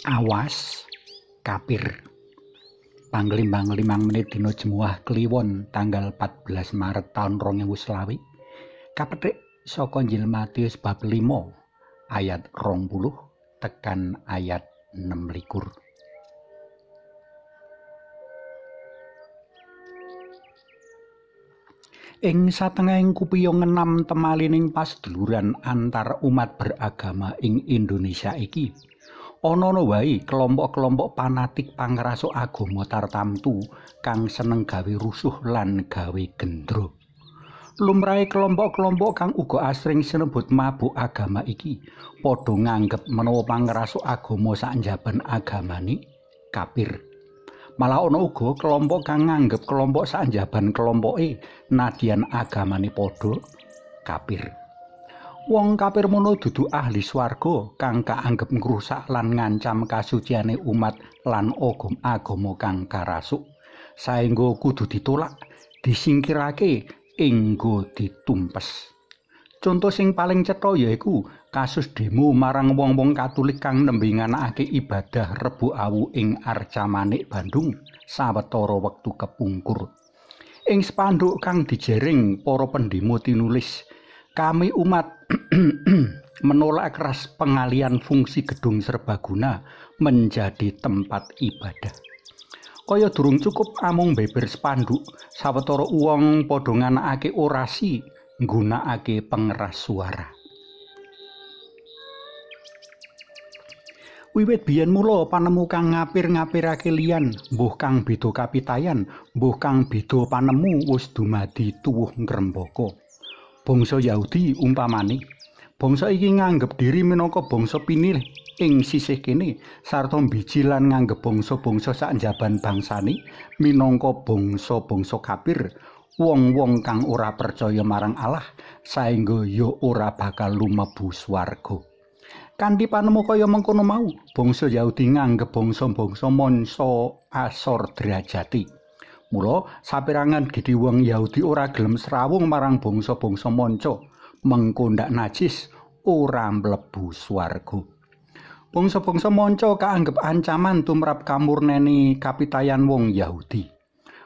Awas kapir. Panglimbang 5 menit dina Jemuah Kliwon tanggal 14 Maret taun 2020 kapethik saka Injil Matius bab 5 ayat 20 tekan ayat 26. Ing satengahing kupiya ngenam temalining paseduluran antar umat beragama ing Indonesia iki, ana-ana wae kelompok-kelompok panatik pangrasuk agama tartamtu kang seneng gawe rusuh lan gawe gendro. Lumrahe kelompok-kelompok kang uga asring sinebut mabuk agama iki padha nganggep menawa pangrasuk agama sak njaban agamane kafir. Malah ana uga kelompok kang nganggep kelompok sak njaban kelompoke nadyan agamane padha kafir. Wong kafir mono dudu ahli swarga kang kaanggep ngrusak lan ngancam kasuciane umat lan agama kang karasuk, saengga kudu ditolak, disingkirake, enggo ditumpes. Conto sing paling cetha yaiku kasus demo marang wong-wong Katolik kang nembe nganakake ibadah Rebo Awu ing Arcamanik Bandung sawetara wektu kepungkur. Ing spanduk kang dijering para pendemo tinulis, "Kami umat menolak keras pengalihan fungsi gedung serbaguna menjadi tempat ibadah." Kaya durung cukup amung beber spanduk, sawetara wong padha nganakake orasi nggunakake pengeras suara. Wiwit biyen mula panemu kang ngapir-ngapirake liyan, mbuh kang beda kapitayan, mbuh kang beda panemu wis dumadi tuwuh ngrembaka. Bangsa Yahudi umpamane, bangsa iki nganggep diri minangka bangsa pinilih ing sisih kene sarta mbiji lan nganggep bangsa-bangsa sak njaban bangsane minangka bangsa-bangsa kafir, wong-wong kang ora percaya marang Allah saengga ya ora bakal lumebu swarga. Kanthi panemu kaya mengkono mau, bangsa Yahudi nganggep bangsa-bangsa manca asor derajate. Mula saperangan gedhe wong Yahudi ora gelem srawung marang bangsa-bangsa manca, mengko ndak najis ora mlebu swarga. Bangsa-bangsa manca kaanggep ancaman tumrap kamurnene kapitayan wong Yahudi.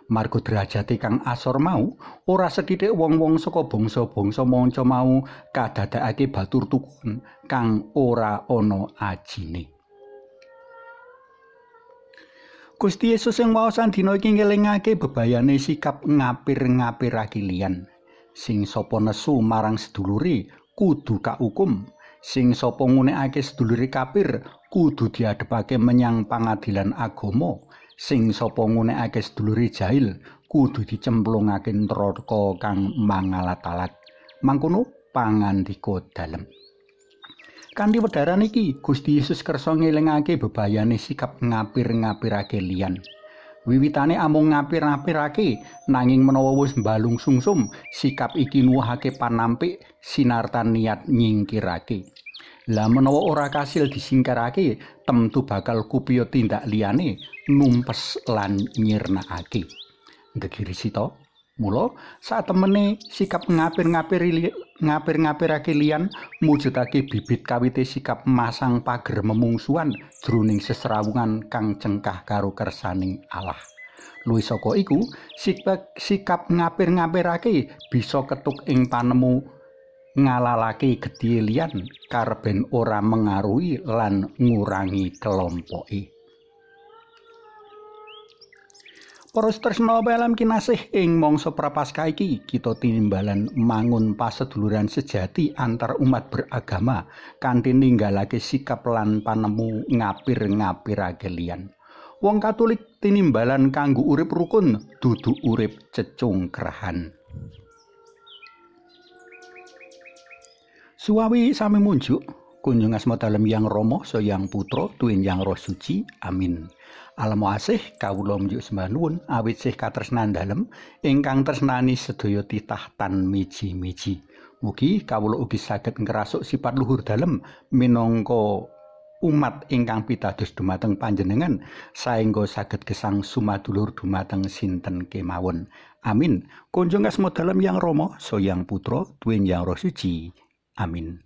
Marga derajate kang asor mau, ora sethithik wong-wong saka bangsa-bangsa manca mau kadadekake batur tukon kang ora ana ajine. Gusti Yesus sing waosan dina iki ngelingake bebayane sikap ngapir-ngapirake liyan. Sing sapa nesu marang sedulure kudu kaukum, sing sapa ngunekake sedulure kafir kudu diadhepake menyang pangadilan agama, sing sapa ngunekake sedulure jahil kudu dicemplungake neraka kang mangalat-alat. Mangkono pangandika dalem. Kanthi wedharan iki Gusti Yesus kersa ngelingake bebayane sikap ngapir-ngapirake liyan. Wiwitane amung ngapir-ngapirake, nanging menawa wis mbalung sungsum, sikap iki nuwuhake panampik sinartan niat nyingkirake. Lah menawa ora kasil disingkirake, temtu bakal kupiya tindak liyane numpes lan nyirnakake. Gegirisita, mula satemene sikap ngapir-ngapirake liyan mujudake bibit kawite sikap masang pager memungsuhan jroning sesrawungan kang cengkah karo kersaning Allah. Luwih saka iku, sikap ngapir-ngapirake bisa ketuk ing panemu ngalalake gedhe liyan karben ora mengaruhi lan ngurangi kelompoke. Para tresna alam kinasih, ing mangsa Prapaskah iki kita tinimbalan mangun paseduluran sejati antar umat beragama kanthi ninggalake sikap lan panemu ngapir-ngapirake liyan. Wong Katolik tinimbalan kanggo urip rukun, dudu urip cecungkrahan. Suwawi sami munjuk, kunjung asma dalem Yang Rama, Sang Putra, tuwin Yang Roh Suci. Amin. Alamo asih kawula njuk sembah nuwun awit sih katresnan dalem ingkang tresnani sedaya titah tan miji-miji. Mugi kawula ugi saged ngrasuk sifat luhur dalem minangka umat ingkang pitados dumateng panjenengan saengga saged gesang sumadulur dumateng sinten kemawon. Amin. Kunjung asma dalem Yang Rama, Sang Putra, tuwin Yang Roh Suci. Amin.